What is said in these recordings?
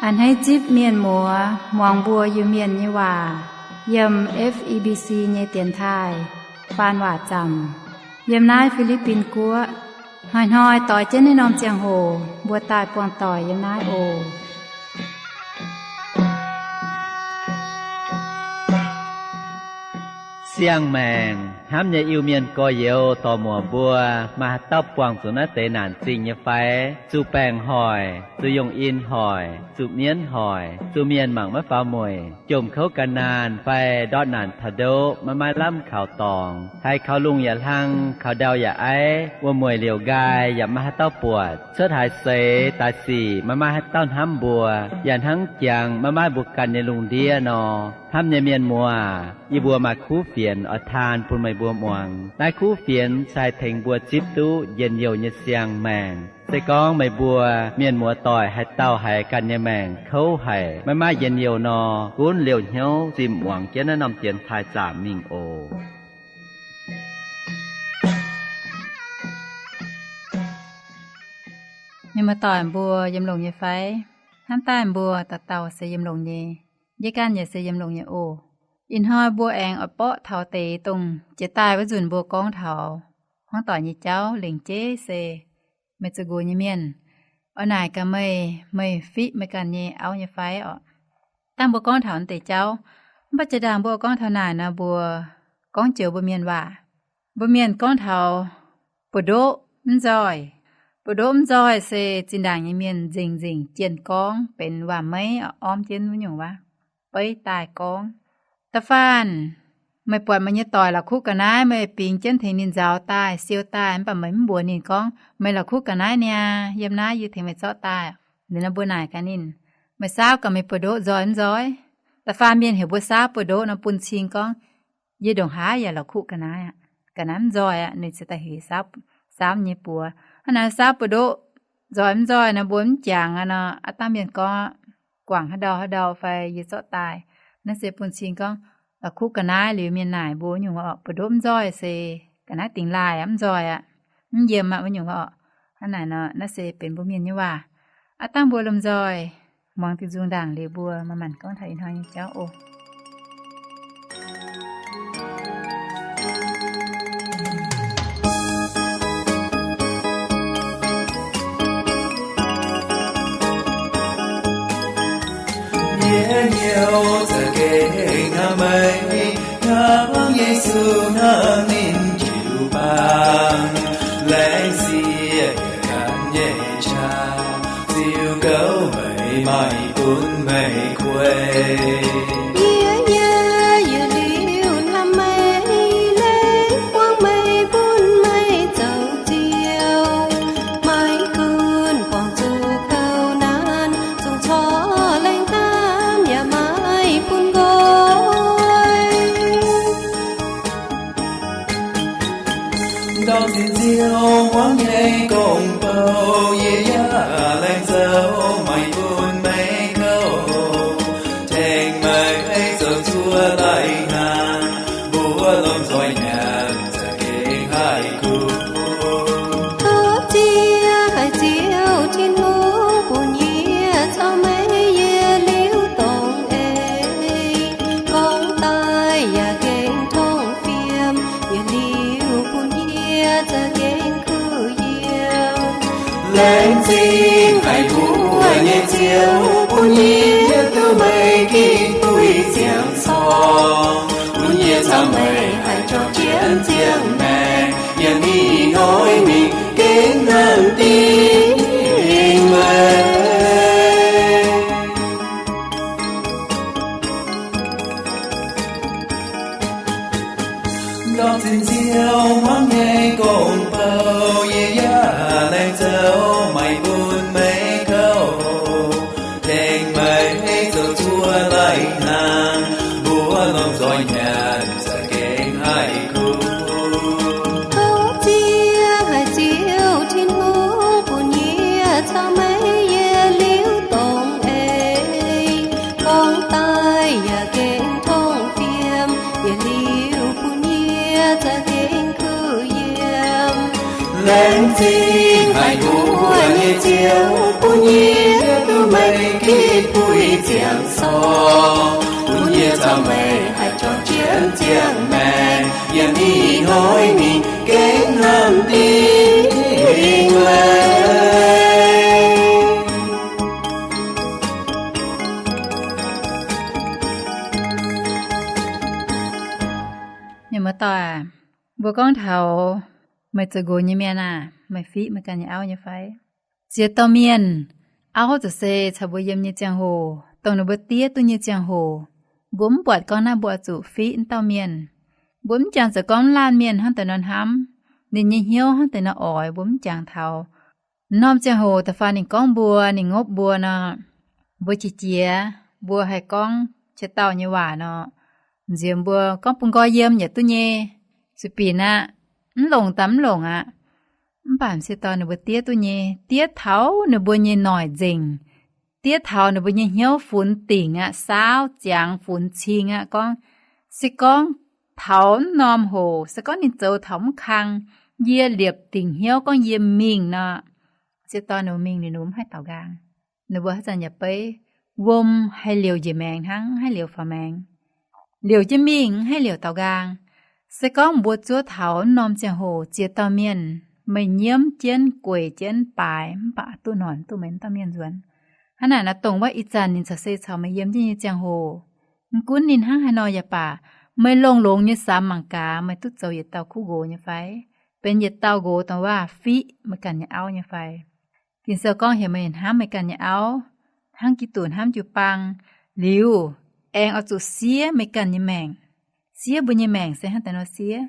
A'hneiv zipv mienh muoz muangx mbuo Iu-Mienh nyei waac yiem F E B C nyei dienx taaih faan waac zaamc yiem naaiv Fi^li^bin Guoqv. Hnoi-hnoi doix jienv naaiv norm ziangh hoc mbuo daaih buangh doic yiem naaiv oc. Siang-maengc hnamv nyei Iu-Mienh gorx-youz dorc-muoc mbuo, maaih haaix dauh buangh zuqc naaiv deix naanc zingh nyei fai? Zuqc baengc hoic, zuqc yungh in hoic, zuqc mienv hoic, zuqc mienh mangc maiv faaux mueic, jomc kouv ga'naanh fai ndortv naanc taux ndoqv maiv maaih lamh kaux dorngx, haiz kaux lungh yaac hlang, kaux ndau yaac aiv, wuom-mueic liouc nqaai yaac maiv maaih haaix dauh buatc, cuotv haaix seix daaih sic maiv maaih haaix dauh hnamv mbuo, yaac hnangv jangx maiv maaih mbuo ganh nyei lungh ndiev nor. Hnamv nyei mienh muoz, yie mbuo maaih kuv fienx oix taan bun meih mbuo muangx. Naaiv kuv fienx se haih tengx mbuo zipv duqv njien-youh nyei siang-maengc. Se gorngv meih mbuo mienh muoz doic haaix dauh haiz ganh nyei maengc kouv haic, maiv maaih njien-youh nor, gunv liouh hnyouv zimh muangx jienv naaiv norm dienx taaih zaamc mingh oc. Mienh muoz doic mbuo yiem longx nyei fai? Hnamv daaih mbuo dauh dauh se yiem longx nyei. Yie ganh yaac se yiem longx nyei oc. Ih hnoi mbuo aengx oix borqv taux deix dongh jiex daaih wuov nzunc mbuo gorngv taux hmuangv doic nyei jauv lengc jeiv se meih zuqc nqox nyei mienh. Oix naaic gaax meih, meih fiqv meih ganh nyei auv nyei fai orqc? Dangh mbuo gorngv taux naaiv deix jauv, mv baac jiex ndaangc mbuo gorngv taux naaic nor, mbuo gorngv joux mbuo mienh waac. Mbuo mienh gorngv taux buoz ndoqv mv nzoih. Buoz ndoqv mv nzoih se zinh ndaangc nyei mienh nzengc nzengc jienh gorngv benx waac-meiv orm jienv wuov nyungc waac beiv daaih gorngv. Da'faanh meih buatc meih nyei doic la'kuqv ga'naaiv, meih bingx jienv tengx ninh nzauz daaih, siou daaih, mv baac meih mv mbuox ninh gorngv, meih la'kuqv ga'naaiv niaa, yiem naaiv yie tengx meih zorqv daaih. Liuz nor mbuo naaic gaax ninh, meih saauv gaax meih buoz-ndoqv nzoih mv nzoih? Da'faanh mienh heuc mbuo saauv buoz-ndoqv nor bun cing gorngv, yie ndongc haaix yaac la'kuqv ga'naaiv aqv. Ga'naaiv mv nzoih aqv. Ninh ziouc daaih heuc saauv, saauv nyei buoz. Hnangv naaic saauv buoz-ndoqv nzoih mv nzoih nor mbuo mv jangx aqv nor, aav dangh mienh gorngv, guangc haaix ndau haaix ndau fai yie zorqv daaih. Naaiv se bun cing gorngv, la'kuqv ga'naaiv liuz mienh naaic mbuo nyungc orqc, buoz-ndoqv mv nzoih se ga'naaiv dingx laaih aqv, mv nzoih aqv, mv yiem aqv wuov nyungc orqc. Hnangv naaic nor, naaiv se benx mbuo mienh nyei waac. Aav dangh mbuo lomh nzoih muangx diuh nzung ndaangc liuz mbuo manc-manc gorngv taux ih hnoi nyei jauv oc. Yie hnyouv za'gengh hnamv meih, hnamv Yesu, hnamv ninh jiu-baang. Laengz zingh yie ganh nyei qaqv, ziux gouv meih maaih bun meih kuei. Yie, yie, yie liuz hnamv meih, laengz buangv meih bun meih zoux Ziouv. Maiv gunv buangh zuqc kouv naanc, zungv corc laengz hnamv yaac maaih bun nqoi. Ndortv zinh Ziouv hmuangv nyei gong-bou, yie yaac laengz zoux meih bun meih kouv. Tengx meih zoux zuov lai-hnaangx, mbuo lomh nzoih nyanc za'gengh haih kuv. Tov Ziouv, haiz Ziouv Tin-Hungh, bun yie caux meih yietc liuz dongh eix. Gorngv daaih yaac gengh tongh fiem, yietc liuz bun yie za'gengh kuh yiem. Laengz zingh haiz mbuo nyei Ziouv, bun yie duqv meih gengh duqv ziangh corng, bun yie caux meih haih juangc jienv ziangh maengc, yiem ih hnoi mingh gengh hnangv dingh meih. Ndortv zinh Ziouv hmuangv nyei gong-bou, yie yaac laengz zoux meih bun meih kouv. Tengx meih zoux zuov lai-hnaangx, mbuo lomh nzoih nyanc za'gengh haih kuv. Tov Ziouv, haiz Ziouv Tin-Hungh, bun yie caux meih yietc liuz dongh eix. Gorngv daaih yaac gengh tongh fiem, yietc liuz bun yie za'gengh kuh yiem. Laengz zingh haiz mbuo nyei Ziouv, bun yie duqv Meih gitv buix ziangh sorng, bun yie caux meih haih juangc jienv ziangh maengc, yiem ih hnoi mingh gengh hnamv dingc meih. Mienh muoz-doic, mbuo gorngv taux meih zoux nqox nyei mienh aah, meih fiqv meih ganh nyei auv nyei fai? Ziex dauh mienh, auv ziouc se caux mbuo yiem nyei ziangh hoc, dongh ninh mbuo diev duqv nyei ziangh hoc, mbuo mv buatc gorngv naaiv mbuo oix zuqc fiqv wuov dauh mienh. Mbuo mv jangx zoux gorngv laanh mienh hnangv deix nor hnamv, ninh nyei hnyouv hnangv deix nor oix, mbuo mv jangx taux. Norm ziangh hoc da'faanh ninh gorngv mbuo, ninh ngopv mbuo nor, mbuo qiex jiez, mbuo haih gorngv qiex dauh nyei waac nor, nziex mbuo gorngv bun nqoi yiem yaac duqv nyei, zuqc binc aqv, mv longc daaih mv longc aqv. Mv baac m'sieqv dorn ninh mbuo diev duqv nyei, diev taux ninh mbuo nyei noic nzengc, diev taux ninh mbuo nyei hnyouv funx dingc aqv, saauv ziangx funx cing aqv. Gorngv, se gorngv taux mv norm hoc, se gorngv ninh zoux taux mv kang, yie liepc dingc hnyouv gorngv yie mingh nor, m'sieqv dorn ninh mbuo mingh liuz ninh mbuo mv haih daaux nqaang. Ninh mbuo haaix zanc yaac beiv wuom, haih liouc njiec maengx hnangv, haih liouc faaux maengx. Liouc jienv mingh, mv haih liouc daaux nqaang. Se gorngv mbuo zuov taux mv norm ziangh hoc ziex dauh mienh, meih nyiemv jienv, gueic jienv baaix, mv baac duqv noic duqv meih mv dauh mienh nzuonx. Hnangv naaic nor, dongh wuov ih zanc ninh caux se caux meih yiem jienv nyei ziangh hoc, mv gunv ninh hnangv haaix nor yaac baac, meih longx-longx nyei samx mangc gaax, meih duqv zoux yietc dauh kuv nqox nyei fai? Benx yietc dauh nqox dongh waac fiqv meih ganh nyei auv nyei fai? Ging-Sou gorngv heuc meih hnamv meih ganh nyei auv hnangv Giduc hnamv jiu-baang. Liuz, aengx oix zuqc siev meih ganh nyei maengc. Siev mbuo nyei maengc se hnangv deix nor siev.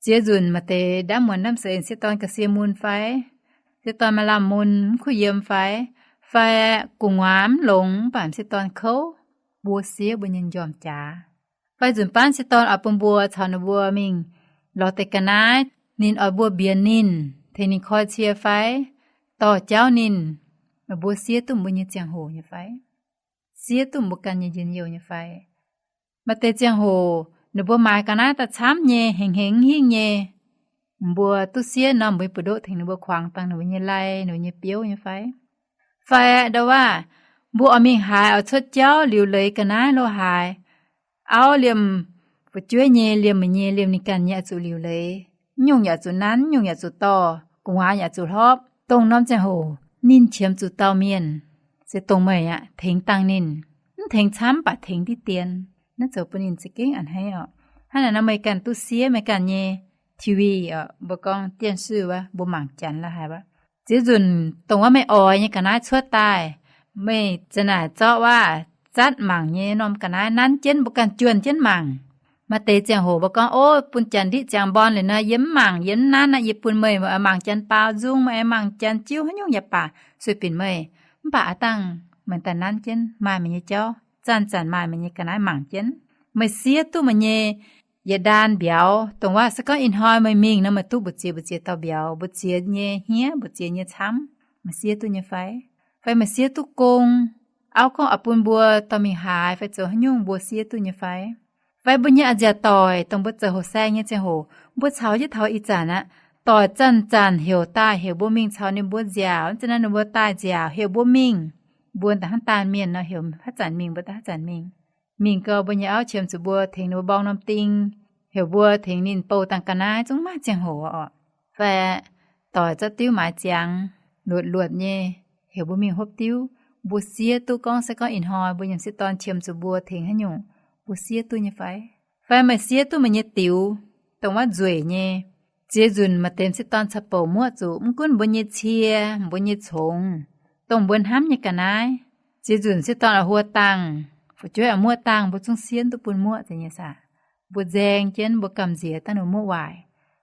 Ziex nzunc maaih deix ndaamv muonz ndaamv seix, m'sieqv dorn ga'sie mun fai? M'sieqv dorn maaih lamh mun mv kuh yiem fai? Fai gu'nguaaz mv longx mv baac m'sieqv dorn kouv, mbuo siev mbuo nyei m'njormh jaax. Fai nzunc baav m'sieqv dorn oix bun mbuo caux ninh mbuo mingh lorz deix ga'naaiv, ninh oix mbuo mbienx ninh, tengx ninh koi cie fai? Dorh jauv ninh, meih mbuo siev duqv mbuo nyei ziangh hoc nyei fai? Siev duqv mbuo ganh nyei njien-youh nyei fai? Maaih deix ziangh hoc ninh mbuo maaiz ga'naaiv daaih camv nyei, hengx hengx hingh nyei, mbuo duqv siev norm mbuo nyei buoz-ndoqv tengx ninh mbuo kuangx dangh ninh mbuo nyei lai, ninh mbuo nyei biouv nyei fai? Fai ndo waac, mbuo oix mingh haaix, oix cuotv jauv liuc leiz ga'naaiv lo haaix, auv liemh fu'jueiv nyei, liemh meih nyei, liemh ninh ganh nyei oix zuqc liuc leiz. Mv nyungc yaac zuqc nanv, mv nyungc yaac zuqc dorh, gu'nguaaz yaac zuqc hlorpv. Dongh norm ziangh hoc ninh qiemx zuqc dauh mienh, se dongh meih aqv, tengx dangh ninh. Mv tengx camv baac tengx diqv dien, naaiv zoux bun ninh za'gengh a'hneiv oc. Hnangv naaic nor meih ganh duqv siev meih ganh nyei TV oc, mbuo gorngv 电视 wuov, mbuo mangc janx la'haaix wuov. Ziex nzunc dongh wuov meih oix nyei ga'naaiv cuotv daaih, meih za'naaic zorqv waac zatv mangc nyei norm ga'naaiv nanv jienv, mbuo ganh juonh jienv mangc. Maaih deix ziangh hoc mbuo gorngv, ov, bun janx ndiqv ziangx mborn liuz nor, yie mv mangc, yie mv nanv aqv, yie bun meih, meih mangc janx baaux nzung, meih mangc janx jiuv haaix nyungc yaac baac, sueih binc meih. Mv baac aav dangh meih daaih nanv jienv maaih meih nyei jauv, zanc-zanc maaih meih nyei ga'naaiv mangc jienv. Meih siev duqv meih nyei yietc ndaan mbiauz, dongh waac se gorngv ih hnoi meih mingh nor meih duqv mbu'ziex mbu'ziex dauh mbiauz, mbu'ziex nyei hniev, mbu'ziex nyei camv, meih siev duqv nyei fai? Fai meih siev duqv gong, auv gorngv oix bun mbuo dorh mingh haaix fai zoux haaix nyungc mbuo siev duqv nyei fai? Fai mbuo nyei a'nziaauc doic, dongh mbuo zoux hoqc saeng nyei ziangh hoc, mbuo caux jienv taux ih zanc aqv, doic zanc-zanc heuc daaih, heuc mbuo mingh caux ninh mbuo nziaauc, zanc naaiv ninh mbuo daaih nziaauc, heuc mbuo mingh. Mbuo da'hnangv daanh mienh nor, heuc haaix zanc mingh mbuo da'hnangv zanc mingh. Mingh gau, mbuo nyei auv qiemx zuqc mbuo tengx ninh mbuo mborng norm ding, heuc mbuo tengx ninh bouh dangh ga'naaiv, zungv maaih ziangh hoc oc. Fai doic zorqv diuv maaiz ziangx, luotc-luotc nyei, heuc mbuo mingh hopv diuv. Mbuo siev duqv gorngv se gorngv ih hnoi mbuo nyei m'sieqv dorn qiemx zuqc mbuo tengx haaix nyungc, mbuo siev duqv nyei fai? Fai meih siev duqv meih nyei diux, dongh wuov nzueic nyei. Ziex nzunc maaih deix m'sieqv dorn caux bouc muoqv zuqc, mv gunv mbuo nyei cie, mbuo nyei congx, dongh mbuo hnamv nyei ga'naaiv. Ziex nzunc m'sieqv dorn oix huo dangh, fu'jueiv oix muoqv dangh, mbuo zungv siev duqv bun muoqv zeiz nyei saah? Mbuo nzaeng jienv, mbuo gamh nziex dangh ninh muoqv waaic,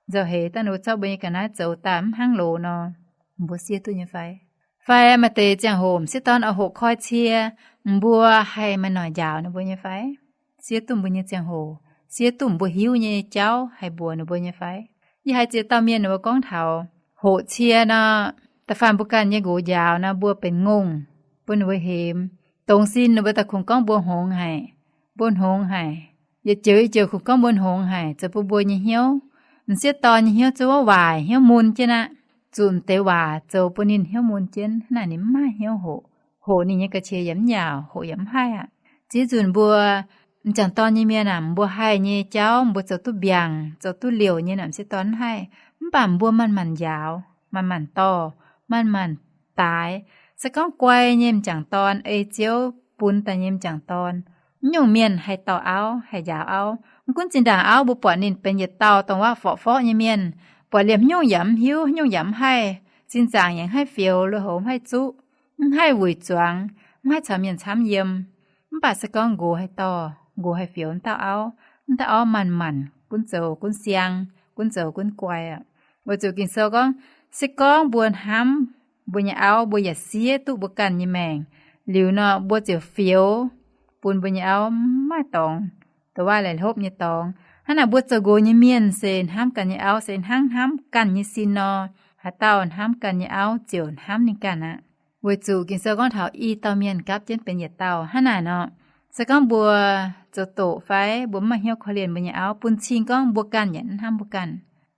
nzauh heix dangh ninh zorqv mbuo nyei ga'naaiv zoux daaih mv hnangv loz nor, mbuo siev duqv nyei fai? Fai maaih deix ziangh hoc m'sieqv dorn oix hoqc koi cie, mbuo haih maaih noic njaaux ninh mbuo nyei fai? Siev duqv mbuo nyei ziangh hoc, siev duqv mbuo hiuv nyei jauv haih mbuox ninh mbuo nyei fai? Yie haiz ziex dauh mienh ninh mbuo gorngv taux hoqc cie nor, da'faanh mbuo ganh nyei nqox njaaux nor, mbuo benx ngongh, bun ninh mbuo hemx. Dongz sin ninh mbuo daaih kungx gorngv mbuo hngongx haic, mbuo hngongx haic. Yietc joux yietc joux kungx gorngv mbuo hngongx haic, zoux bun mbuo nyei hnyouv, m'sieqv dorn nyei hnyouv zungv waaic, hnyouv mun jienv aqv. Zuqc m'deix waac zoux bun ninh hnyouv mun jienv, hnangv naaic ninh mv maaih hnyouv hoqc. hoqc ninh nyei ga'qiex yaac mv nyaauc, hoqc yaac mv haih aqv. Ziex nzunc mbuo m'jangc dorn nyei mienh aac, mbuo haih nyei jauv mbuo zoux duqv mbiaangc, zoux duqv liouc nyei naaic m'sieqv dorn mv haih. Mv baac mbuo manc-manc njaaux, manc-manc dorh, manc-manc daaix. Se gorngv guai nyei m'jangc dorn ei Ziouv bun daaih nyei m'jangc dorn, mv nyungc mienh haih dorh auv, haih njaaux auv. Mv gunv zinh ndaangc auv mbuo buatc ninh benx yietc dauh dongh waac forqv-forqv nyei mienh, buatc liemh nyungc yaac mv hiuv, nyungc yaac mv haih, zinh zaangc yaac mv haih fioux, lui-houx mv haih zuqv, mv haih wuic zuangx, mv haih caux mienh camv yiem. Mv baac se gorngv nqox haih dorh, nqox haih fioux mv dauh auv, mv dauh auv manc-manc gunv zoux gunv siang, gunv zoux gunv guai aqv. Weic zuqc Ging-Sou gorngv, se gorngv mbuo hnamv mbuo nyei auv, mbuo yaac siev duqv mbuo ganh nyei maengc, liuz nor mbuo ziouc fioux bun mbuo nyei auv mv maaih dorngx, dongh waac laih hlopv nyei dorngx. Hnangv naaic mbuo zoux nqox nyei mienh se hnamv ganh nyei auv se hnangv hnamv ganh nyei sin nor, haaix dauh hnamv ganh nyei auv ziouc hnamv ninh ganh aqv. Weic zuqc Ging-Sou gorngv taux i dauh mienh gapv jienv benx yietc dauh. Hnangv naaic nor, se gorngv mbuo zoux doqc fai mbuo mv maaih hnyouv korv-lienh mbuo nyei auv, bun cing gorngv mbuo ganh yaac mv hnamv mbuo ganh.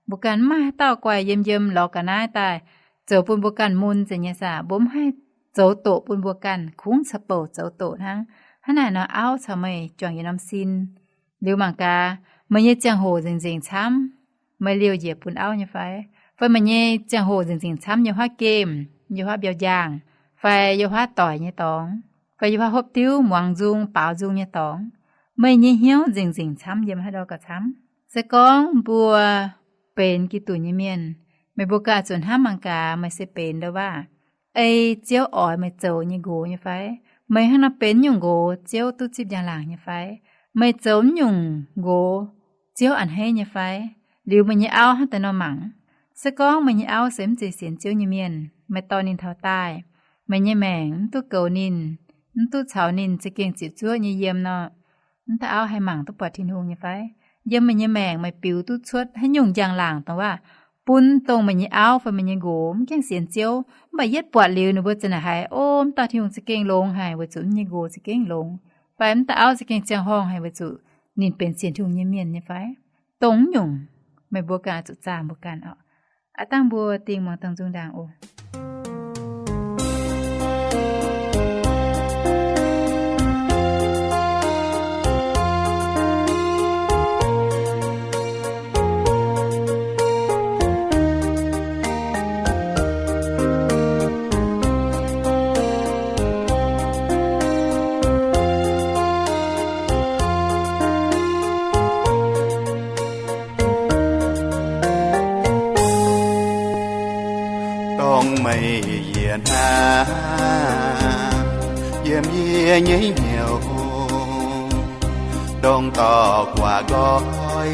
Mbuo ganh mv maaih haaix dauh guaih yiem yiem lorz ga'naaiv daaih zoux bun mbuo ganh mun nzengc nyei saah? Mbuo mv haih zoux doqc bun mbuo ganh, kungx caux bouc zoux doqc hnangv. Hnangv naaic nor auv caux meih juangc yietc norm sin. Liuz mangc gaax, meih nyei ziangh hoc nzengc-nzengc camv, meih liouh njiec bun auv nyei fai? Fai meih nyei ziangh hoc nzengc-nzengc camv yiem huaav gemh, yiem huaav mbiauz njaangh, fai yiem huaav doic nyei dorngx, fai yiem huaav hopv diuv muangx nzung baaux nzung nyei dorngx? Meih nyei hnyouv nzengc-nzengc camv yiem haaix ndau gauh camv? Se gorngv mbuo benx Giduc nyei mienh, meih mbuo ganh zuqc hnamv mangc gaax meih se benx ndo waac ei Ziouv oix meih zoux nyei nqox nyei fai? Meih hnangv nor benx nyungc nqox Ziouv duqv zipv njang-laangc nyei fai? Meih zoux nyungc nqox Ziouv a'hneiv nyei fai? Liuz meih nyei auv hnangv daaih nor mangc. Se gorngv meih nyei auv se mv zeiz sienx Ziouv nyei mienh, meih dorh ninh taux daaih, meih nyei maengc mv duqv goux ninh, mv duqv caux ninh za'gengh ziepc zuoqv nyei yiem nor, mv dauh auv haih mangc duqv buatc Tin-Hungh nyei fai? Yiem meih nyei maengc meih biux duqv cuotv haaix nyungc njang-laangc dongh waac bun dongh meih nyei auv fai meih nyei nqox mv gaengh sienx Ziouv, mv baac yietv buatc liuz ninh mbuo za'naaic haiz, o, mv dauh Tin-Hungh za'gengh longx haic weic zuqc mv nyei nqox za'gengh longx, fai mv dauh auv za'gengh ziangh horngh haic weic zuqc ninh benx sienx Tin-Hungh nyei mienh nyei fai? Dongh nyungc, meih mbuo ganh zuqc zaah mbuo ganh oc. Aav dangh mbuo dingh muangx dangh nzung ndaangc oc. Dongh meih yie hnamv yiem yie nyei hnyouv, dongh dorh guaax nqoi,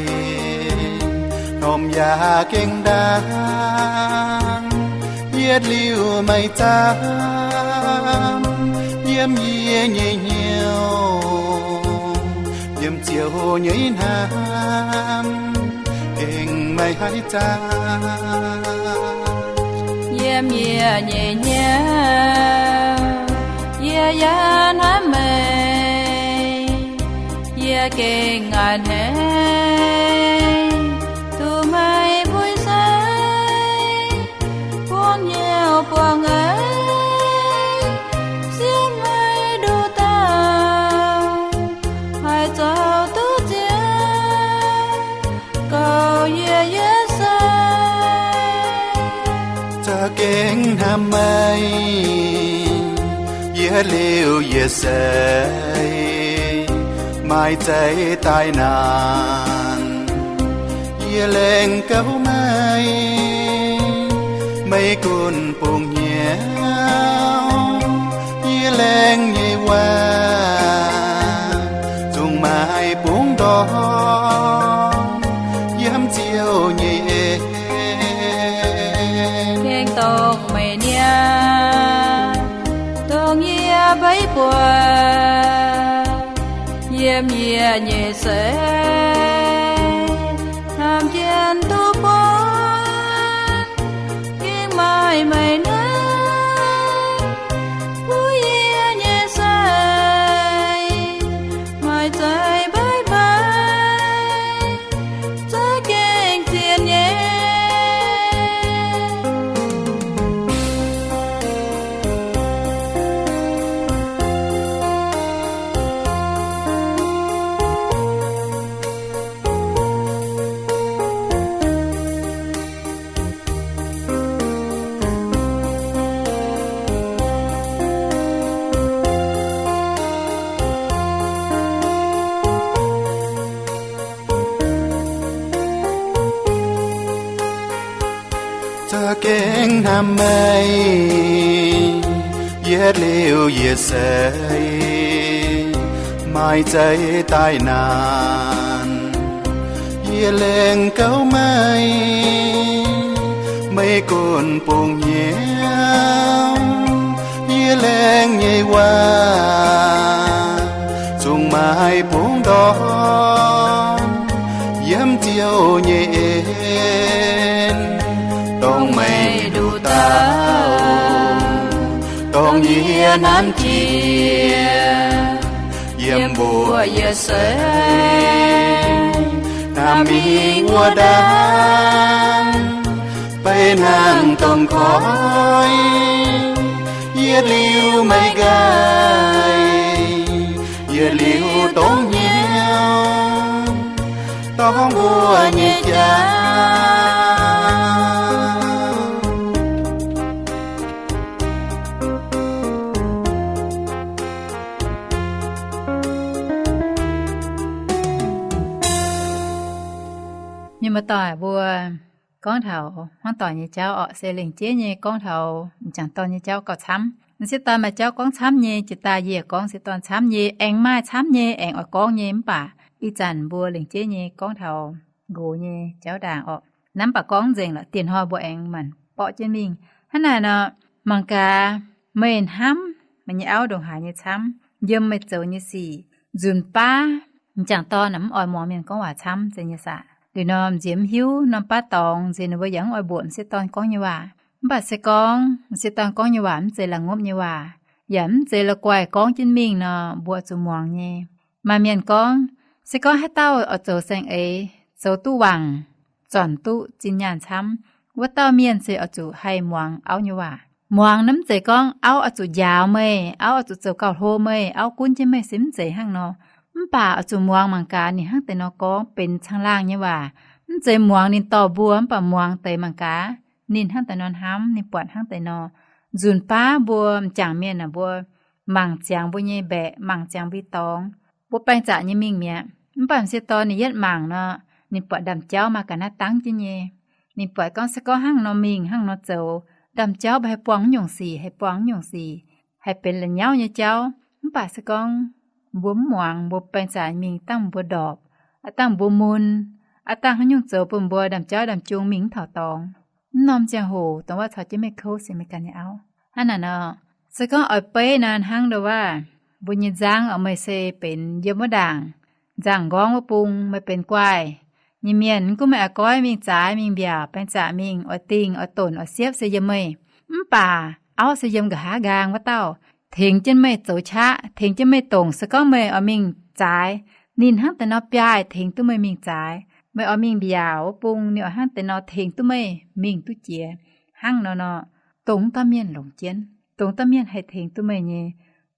hnomv yaac gengh ndaangc, yietv liuz meih zaamv yiem yie nyei hnyouv, yiem Ziouv nyei hnamv gengh meih haiz zaah. Yiem yie nyei hnyouv, yie yaac hnamv meih, yie gengh a'hneiv duqv meih mbui sai, buangv hnyouv buangv eix, siev meih nduqc dauh, haiz zoux duqv Ziouv gauh yie nyei sai. Za'gengh hnamv meih, yietv liuz yie seix, maaih zeiz daaih naanc, yie lengh gauh meih, meih gunv bungx hnyouv, yie lengh nyei waac zungv maaih bungx ndorm yiem Ziouv nyei en. Gengh dongh meih niaa, dongh yie mbeiv buatc yiem yie nyei seix, hnamv jienv duqv buonc, gengh maaih meih naaiv, mbuo yie nyei sai, maaih zeiz mbaiv mbaiv, za'gengh zien nyei. Gengh hnamv meih, yietc liuz yietc seix, maaih zeiz daaih naanc. Yie laengz gouv meih, meih gunv bungx hnyouv. Yie laengz nyei waac zungv maaih bungx ndorm yiem Ziouv nyei en, dongh meih nduqc dauh, dongh yie nanv jiex, yiem mbuo yietc seix hnamv mingh wuov ndaangc, beiv hnangv domh koiv, yietc liuz meih nqaai, yietc liuz dongh hnyouv, dongh mbuo nyei jaax. Mienh muoz-doic mbuo, gorngv taux hmuangv doic nyei jauv orqc, se lengc jeiv nyei gorngv taux m'jangc dorn nyei jauv gauh camv. M'sieqv dorn maaih jauv gorngv camv nyei, jiex daaih yie gorngv m'sieqv dorn camv nyei, aengx maaih camv nyei, aengx oix gorngv nyei, mv baac ih zanc mbuo lengc jeiv nyei gorngv taux nqox nyei jauv ndaangc orqc. Naaiv mv baac gorngv nzengc lorqc, dienh hnoi mbuo aengx manc borqv jienv mingh. Hnangv naaic nor, mangc gaax, meih hnamv meih nyei auv ndongc haaix nyei camv, yiem meih zoux nyei sic, nzunc baav m'jangc dorn mv oix muangx mienh gorngv waac camv, zeiz nyei saah? Liuz nor m'nziex mv hiuv norm baav dorngx, m'nziex ninh mbuo yaac mv oix mbuoqc m'sieqv dorn gorngv nyei waac. Mv baac se gorngv m'sieqv dorn gorngv nyei waac mv zeiz la'ngopv nyei waac, yaac mv zeiz la'guaih gorngv jienv mingh nor, mbuo zuqc muangx nyei. Maaih mienh gorngv, se gorngv haaix dauh oix zoux saeng-eix, zoux duqv wangc, zornc duqv zinh nyaanh camv, wuov dauh mienh se oix zuqc haih muangx auv nyei waac. Muangx naaiv mv zeiz gorngv auv oix zuqc njaaux meih, auv oix zuqc zoux gauh hlo meih, auv gunv jienv meih, se mv zeiz hnangv nor. Mv baac oix zuqc muangx mangc gaax ninh hnangv deix nor gorngv benx caangh laangh nyei waac. Mv zeiz muangx ninh dorh mbuo, mv baac muangx deix mangc gaax ninh hnangv deix nor hnamv, ninh buatc hnangv deix nor. Nzunc baav mbuo m'jangc mienh aah, mbuo mangc ziangx mbuo nyei mbaeqc, mangc ziangx mbuo nyei dorngx, mbuo baeng zaqc nyei mingh mi'aqv. Mv baac m'sieqv dorn ninh yietv mangc nor, ninh buatc ndaamv-jauv maaih ga'naaiv dangv jienv nyei. Ninh buatc gorngv se gorngv hnangv nor mingh, hnangv nor zoux, ndaamv-jauv mbuo haih buangh nyungc sic, haih buangh nyungc sic, haih benx la'nyauv nyei jauv. Mv baac se gorngv mbuo mv muangx, mbuo baeng zaqc mingh dangh mbuo ndorpc, aav dangh mbuo mun, aav dangh haaix nyungc zoux bun mbuo ndaamv-jauv ndaamv-jung mingh mv taux dorngx. Mv norm ziangh hoc dongh wuov caux jienv meih kouv se meih ganh nyei auv. Hnangv naaic nor, se gorngv oix beiv naaic hnangv ndongc wuov, mbuo nyei nzangv oc, meih se benx yiem wuov ndaangc nzangv-nqorngv wuov bung, meih benx guaaih nyei mienh, mv gunv meih oix goiv mingh zaaix mingh mbiaauc, baeng zaqc mingh, oix dingh, oix donc, oix siepv se yiem meih. Mv baac auv se yiem nqa'haav nqaang wuov dauh, tengx jienv meih zoux qaqv, tengx jienv meih donc. Se gorngv meih oix mingh zaaix, ninh hnangv deix nor biaaih tengx duqv meih mingh zaaix. Meih oix mingh mbiaauc wuov bung, ninh oix hnangv deix nor tengx duqv meih mingh duqv jiex. Hnangv nor nor, dongh wuov dauh mienh longc jienv, dongh wuov dauh mienh haih tengx duqv meih nyei.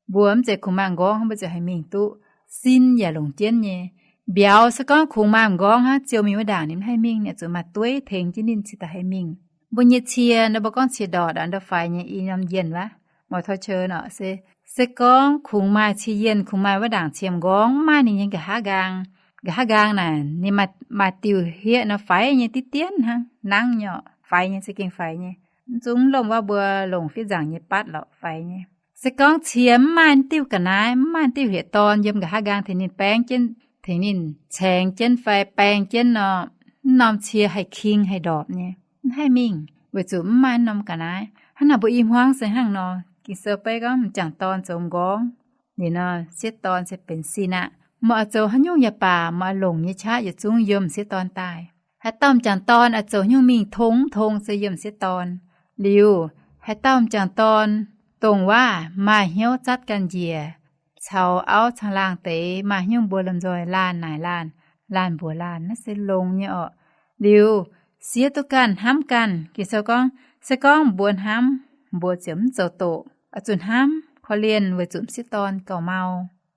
Mbuo mv zeiz kungx maaih m'nqorngv hnangv mbuo ziouc haih mingh duqv. Sin yaac longc jienv nyei. Mbiauz se gorngv kungx maaih m'nqorngv hnangv ziouc mingh wuov ndaangc ninh mv haih mingh, ninh oix zuqc maaih dueiv tengx jienv ninh cingx daaih haih mingh. Mbuo nyei cie, ndau mbuo gorngv cie ndortc aqv, ndau faix nyei i norm yienh wuov, moix tov qeu nor se, se gorngv kungx maaih cie yienh, kungx maaih wuov ndaangc cie m'nqorngv, mv maaih ninh nyei nqa'haav nqaang. Nqa'haav nqaang naaic ninh maaih, maaih diuh hieqv nor faix nyei, diqv dienv hnangv, nangv nyei orqc, faix nyei, za'gengh faix nyei. Mv zungv lomh wuov mbuo longc fiev nzaangc nyei batv lorqc, faix nyei. Se gorngv cie mv maaih diuh ga'naaiv, mv maaih diuh hlieqv-dorn yiem nqa'haav nqaang tengx ninh baeng jienv, tengx ninh caengx jienv fai baeng jienv nor, mv norm cie haih king haih ndorpc nyei, mv haih mingh, weic zuqc mv maaih mv norm ga'naaiv. Hnangv naaic mbuo i hmuangv se hnangv nor, Ging-Sou beiv gorngv m'jangc dorn zoux m'nqorngv, liuz nor sieqv dorn se benx sin aqv. Meih oix zoux haaix nyungc yaac baac, meih oix longc nyei qaqv yietc zungv yiem m'sieqv dorn daaih. Haaix dauh m'jangc dorn oix zoux haaix nyungc mingh tong mv tong se yiem m'sieqv dorn. Liuz, haaix dauh m'jangc dorn dongh waac maaih hnyouv zatv ganh njiec caux auv caangh laangh deix, maaih haaix nyungc mbuo lomh nzoih laanh naaic laanh, laanh mbuox laanh, naaiv se longx nyei orqc. Liuz, siev duqv ganh hnamv ganh. Ging-Sou gorngv, se gorngv mbuo hnamv, mbuo ziouc mv zoux doqc. Oix zuqc hnamv korv-lienh weic zuqc m'sieqv dorn gauh mau.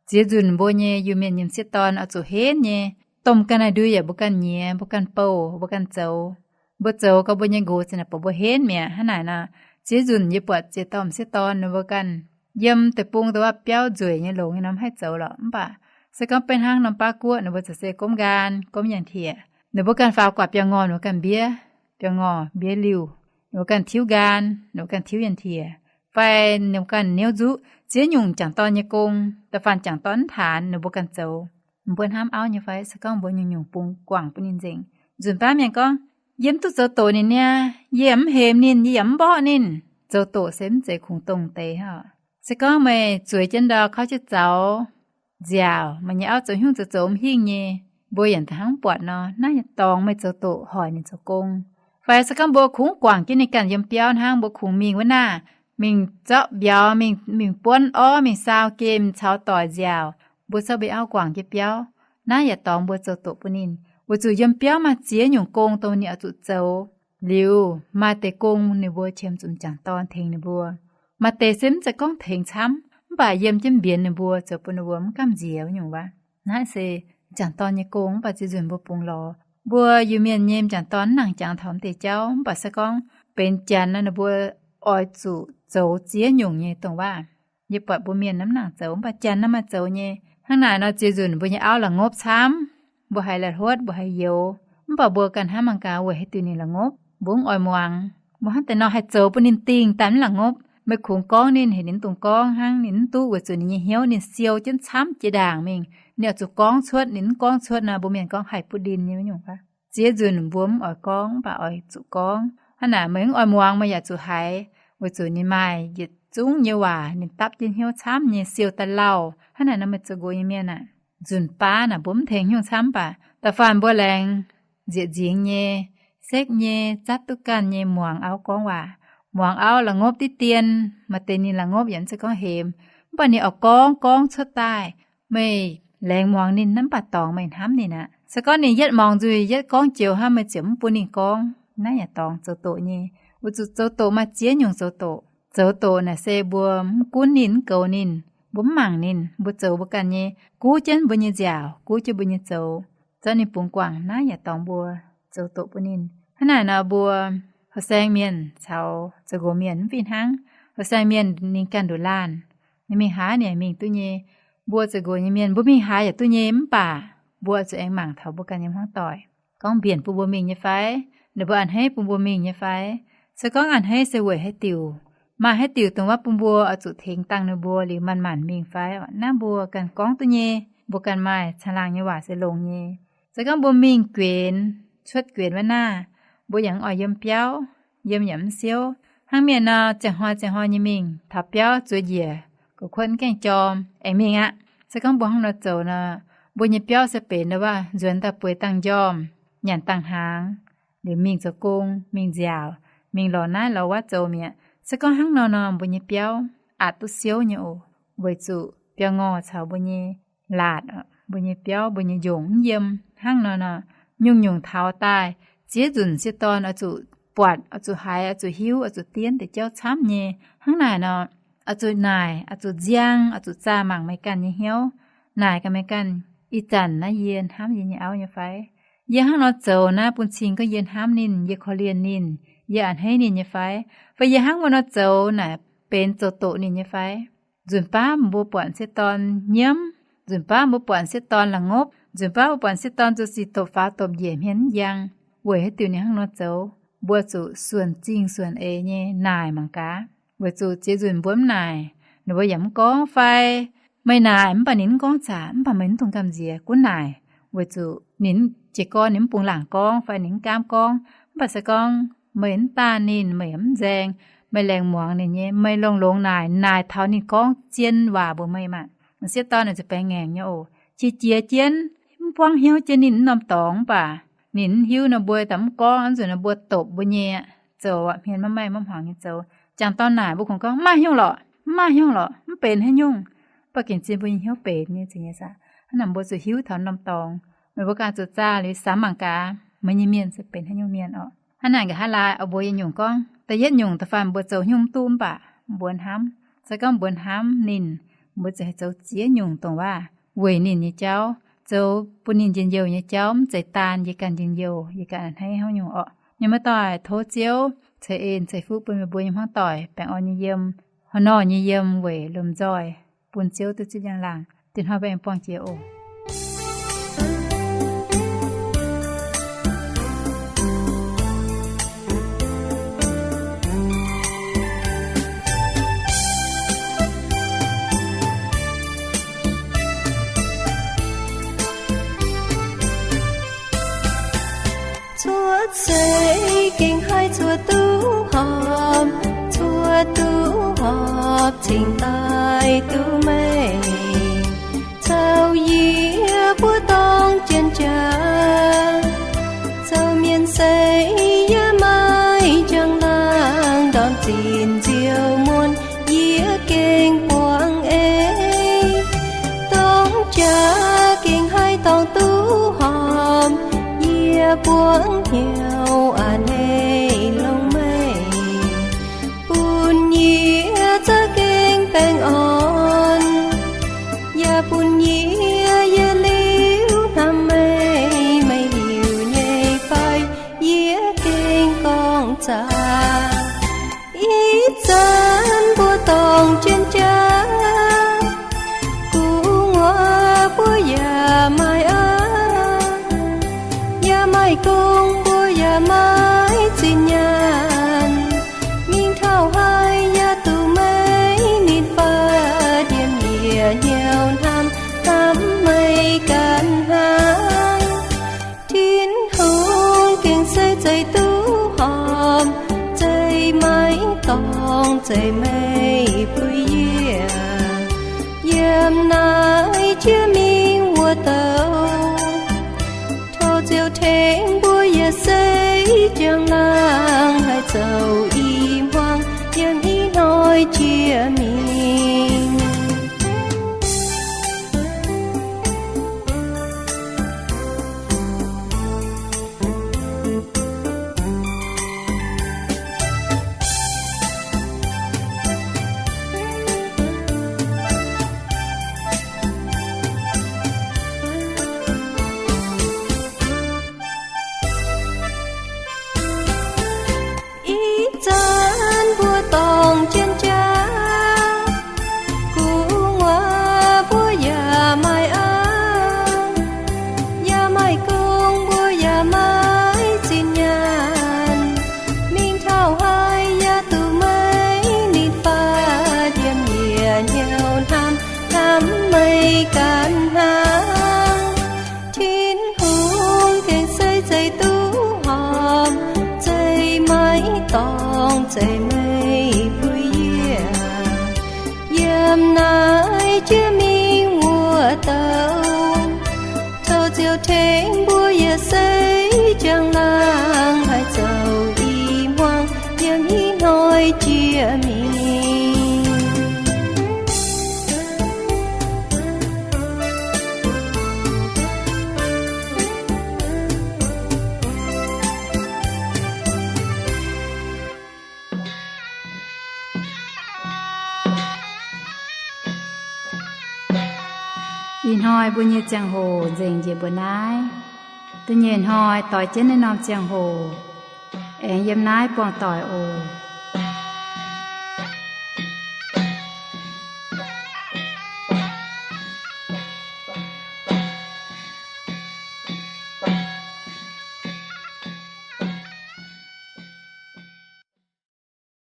Ziex nzunc mbuo nyei Iu-Mienh nyei m'sieqv dorn oix zuqc henv nyei, domh ganh naaic ndui yaac mbuo ganh nyiex, mbuo ganh bouh, mbuo ganh zoux. Mbuo zoux gau mbuo nyei nqox zinh naaic bouc mbuo henv mi'aqv. Hnangv naaic nor, ziex nzunc yie buatc ziex dauh m'sieqv dorn ninh mbuo ganh yiem deic-bung dongh wuov biauv nzueic nyei longx nyei norm haih zoux lorqc. Mv baac se gorngv beiv hnangv norm baav guoqv ninh mbuo ziouc se gomv nqaang, gomv nyaanh hlieqv. Ninh mbuo ganh faaux guaax biauv-ngorh, ninh mbuo ganh mbiev biauv-ngorh, mbiev liuh, ninh mbuo ganh tiuv nqaan, ninh mbuo ganh tiuv yienh tiex, fai ninh mbuo ganh niouv nzuqv ziex nyungc jangc dorn nyei gong. Da'faanh jangc dorn mv taanx, ninh mbuo ganh zoux. Mbuo hnamv auv nyei fai? Se gorngv mbuo nyungc-nyungc bungx guangc bun ninh nzengc, nzunc baav mienh gorngv, yie mv duqv zoux doqc ninh niaa, yie yaac mv hemx ninh, yie yaac mv mborqv ninh. Zoux doqc se mv zeiz kungx dongh deix hnangv. Se gorngv meih zueiz jienv ndau kauv jienv zaux, nziaauc, meih nyei auv zoux hnyungv zoux zoux mv hingh nyei, mbuo yaac hnangv buatc nor, naaiv yietc dorngx meih zoux doqc hoic ninh zoux gong. Fai se gorngv mbuo kungx guangc jienv ninh ganh yiem biauv hnangv, mbuo kungx mingh wuov naaiv, mingh zorqv mbiauz, mingh, mingh buonv orv, mingh saau gemh caux doic nziaauc, mbuo zorqv mbuo auv guangc jienv biauv, naaiv yietc dorngx mbuo zoux doqc bun ninh, weic zuqc yiem biauv maaih ziex nyungc gong dongh ninh oix zuqc zoux. Liuz maaih deix gong ninh mbuo qiemx zuqc m'jangc dorn tengx ninh mbuo. Maaih deix se mv zeiz gorngv tengx camv, mv baac yiem jienv mbienx ninh mbuo, zoux bun ninh mbuo mv gamh nziex wuov nyungc waac. Naaiv se m'jangc dorn nyei gong, mv baac ziex nzunc mbuo bungx lorz. Mbuo Iu-Mienh nyei m'jangc dorn mv nangc jangx taux m'deix jauv, mv baac se gorngv benx Janx nor, ninh mbuo oix zuqc zoux ziex nyungc nyei dongh waac. Yie buatc mbuo Mienh naaiv mv nangc zoux, mv baac Janx naaiv maaih zoux nyei. Hnangv naaic nor, ziex nzunc mbuo nyei auv la'ngopv camv, mbuo haiz la'hluotv, mbuo haiz youx, mv baac mbuo ganh hnamv mangc gaax, weic haaix diuc ninh la'ngopv? Mbuo mv oix muangx. Mbuo hnamv deix nor, haih zoux bun ninh dingh daaih mv la'ngopv. Meih kungx gorngv ninh, heuc ninh dungx gorngv hnangv, ninh mv duqv, weic zuqc ninh nyei hnyouv ninh siou jienv camv jiex ndaangc mingh. Ninh oix zuqc gorngv cuotv, ninh mv gorngv cuotv nor, mbuo Mienh gorngv haih butv ndin nyei wuov nyungc. Ziex nzunc mbuo mv oix gorngv, mv baac oix zuqc gorngv. Hnangv naaic, meih mv oix muangx, meih yaac zuqc haiz, weic zuqc ninh maaih yietc zungv nyei waac ninh dapv jienv hnyouv camv nyei, siou daaih lauh. Hnangv naaic nor, meih zoux nqox nyei mienh aah, nzunc baav naaic mbuo mv tengx hnyouv camv, mv baac da'faanh mbuo laengz nzieqc nzingx nyei, sekv nyei, zatv duqv ganh nyei muangx auv gorngv waac. Muangx auv la'ngopv diqv dien, maaih deix ninh la'ngopv yaac mv zeiz gorngv hemx, mv baac ninh oix gorngv, gorngv cuotv daaih. Meih laengz muangx ninh, naaiv mv baac dorngx meih hnamv ninh aqv. Se gorngv ninh yietv mungz nzuih, yietv gorngv joux hnangv, meih ziouc mv bun ninh gorngv, naaiv yaac dorngx zoux doqc nyei. Weic zuqc zoux doqc maaih ziex nyungc zoux doqc. Zoux doqc naaic se mbuo mv gunv ninh, mv goux ninh, mbuo mv mangc ninh, mbuo zoux mbuo ganh nyei, guv jienv mbuo nyei nziaauc, guv jienv mbuo nyei zoux, zorqv ninh bungx guangc, naaiv yaac dorngx mbuo zoux doqc bun ninh. Hnangv naaic nor, mbuo houh saeng mienh caux zoux nqox mienh mv fih hnangv. Houh saeng mienh ninh ganh nduqc laanh, ninh mingh haaix ninh mingh duqv nyei. Mbuo zoux nqox nyei mienh mbuo mingh haaix yaac duqv nyei, mv baac mbuo zuqc aengx mangc taux mbuo ganh nyei hmuangv doic, gorngv mbienc bun mbuo mingh nyei fai, ninh mbuo a'hneiv bun mbuo mingh nyei fai. Se gorngv a'hneiv se weic haaix diuc, maaih haaix diuc dongh waac bun mbuo oix zuqc tengx dangh ninh mbuo liuz manc-manc mingh fai, naaiv mbuo ganh gorngv duqv nyei. Mbuo ganh maaih caangh laangh nyei waac se longx nyei. Se gorngv mbuo mingh guenx, cuotv guenx wuov naaiv, mbuo yaac mv oix yiem biauv, yiem yaac mv siouv. Hnangv mienh nor, ziangh hnoi ziangh hnoi nyei mingh taux biauv zuov njiec, goux kuotv mv gaengh jorm, aengx mingh aqv. Se gorngv mbuo hnangv nor zoux nor, mbuo nyei biauv se benx ndau waac nzuonx daaih bueix dangh njormh, nyanc dangh hnaangx, liuz mingh zoux gong, mingh nziaauc, mingh lorz naaiv lorz wuov zoux mi'aqv. Se gorngv hnangv nor nor, mbuo nyei biauv aqc duqv siouv nyei oc, weic zuqc biauv-ngorh caux mbuo nyei laatc, mbuo nyei biauv, mbuo nyei njongc mv yiem. Hnangv nor nor, nyungc-nyungc taux daaih, ziex nzunc sieqv dorn oix zuqc buatc, oix zuqc haiz, oix zuqc hiuv, oix zuqc dienv deix jauv camv nyei. Hnangv naaic nor, oix zuqc naaic, oix zuqc nziang, oix zuqc zaah mangc meih ganh nyei hnyouv, naaic gaax meih ganh, ih zanc naaiv yie hnamv yie nyei auv nyei fai? Yie hnangv nor zoux naaiv bun cing gorngv yie hnamv ninh, yie korv-lienh ninh, yie a'hneiv ninh nyei fai? Fai yie hnangv wuov nor zoux naaic benx zoux doqc ninh nyei fai? Nzunc baav mbuo buatc sieqv dorn nyiemv, nzunc baav mbuo buatc sieqv dorn la'ngopv, nzunc baav mbuo buatc sieqv dorn zuqc sic dopc faaux dopc njiec hmien mv njang, weic haaix diuc ninh hnangv nor zoux? Mbuo zuqc suonc zingh suonc eix nyei naaic mangc gaax. Weic zuqc ziex nzunc mbuo mv naaic, ninh mbuo yaac mv gorngv fai? Meih naaic mv baac ninh mv gorngv zaqc, mv baac meih mv dungx gamh nziex, gunv naaic. Weic zuqc ninh jiez gorn ninh mv bungx laangc gorngv fai ninh mv gaamv gorngv. Mv baac se gorngv meih mv daanh ninh, meih mv nzaeng, meih laengz muangx ninh nyei, meih longx-longx naaic, naaic taux ninh gorngv zien waac mbuox meih maah. Sieqv dorn naaic zuqc baengh ngaengc nyei oc. Qiex jiez jienv, mv buangv hnyouv jienv ninh norm dorngx, mv baac ninh mv hiuv nor mbuo daaih mv gorngv, nzunc nor mbuo dopc mbuo nyei aqv. Zoux aqv, hmien maiv maaih maiv hmuangx nyei zoux. Jangc dorn naaic mbuo kungx gorngv, mv maaih hnyouv lorqc, mv maaih hnyouv lorqc, mv benx haaix nyungc. Mv baac gengh zien mbuo nyei hnyouv benx nyei, zeiz nyei saah? Hnangv naaic mbuo zuqc hiuv taux norm dorngx. Meih mbuo ganh zuqc zaah liuz samx mangc gaax, meih nyei mienh se benx haaix nyungc mienh orqc. Hnangv naaic nqa'haav laai oix mbuox yietc nyungc gorngv, da'yietv nyungc da'faanh mbuo zoux haaix nyungc mv duqv mv baac mbuo hnamv. Se gorngv mbuo hnamv ninh, mbuo ziouc haih zoux ziex nyungc dongh waac weic ninh nyei jauv, zoux bun ninh njien-youh nyei jauv, mv zeiz daan yie ganh njien-youh, yie ganh a'hneiv haaix nyungc orqc. Mienh muoz-doic, tov Ziouv ceix en ceix fuqv bun meih mbuo nyei hmuangv doic baengh orn nyei yiem, haaix nor nyei yiem weic lomh nzoih bun Ziouv duqv zipv njang-laangc. Diex hnoi mbuo aengx buangh jiex oc. Maiv zeiz gengh haih zuov duqv horpc, zuov duqv horpc cingx daaih duqv meih. Caux yie mbuo dorng jien jaax, zoux mienh seix yaac maaih njang-laangc ndorm zinh nziouv muonc yie gengh buangv ei. Dongh jaax gengh haih dorngx duqv horpc, yie buangv hnyouv a'hneiv longx meih. Bun yie za'gengh baengh orn, yaac bun yie yietc liuz hnamv meih, meih liuz nyei fai yie gengh gorngv zaqc. Ih zanc mbuo dorng jien jaax, gu'nguaaz mbuo yaac maaih aqv, yaac maaih gong mbuo yaac maiv zinh nyaanh. Mingh taux haaix yaac duqv meih ninh faah yiem yie hnyouv hnamv, hnamv meih ganh hnangv. Tin-Hungh gengh se zeiz duqv horpc, zeiz maiv dorngx, zeiz meih puix yie. Yiem naaiv jiex mingh wuov douc, tov Ziouv tengx mbuo yietc seix njang-laangc haih zoux i hmuangx yiem ih hnoi jiex mingh. Ih zanc mbuo dorng jien jaax, gu'nguaaz mbuo yaac maaih aqv, yaac maaih gong mbuo yaac maiv zinh nyaanh. Mingh taux haaix yaac duqv meih ninh faah yiem yie hnyouv hnamv, hnamv meih ganh hnangv. Tin-Hungh gengh se zeiz duqv horpc, zeiz maiv dorngx, zeiz meih puix yie. Yiem naaiv jiex mingh wuov douc, tov Ziouv tengx mbuo yietc seix njang-laangc haih zoux i hmuangx yiem ih hnoi jiex mingh. Ih hnoi mbuo nyei ziangh hoc nzengc njiec mbuo naaiv. Da'nyeic hnoi doix jienv naaiv norm ziangh hoc, aengx yiem naaiv buangh doic oc.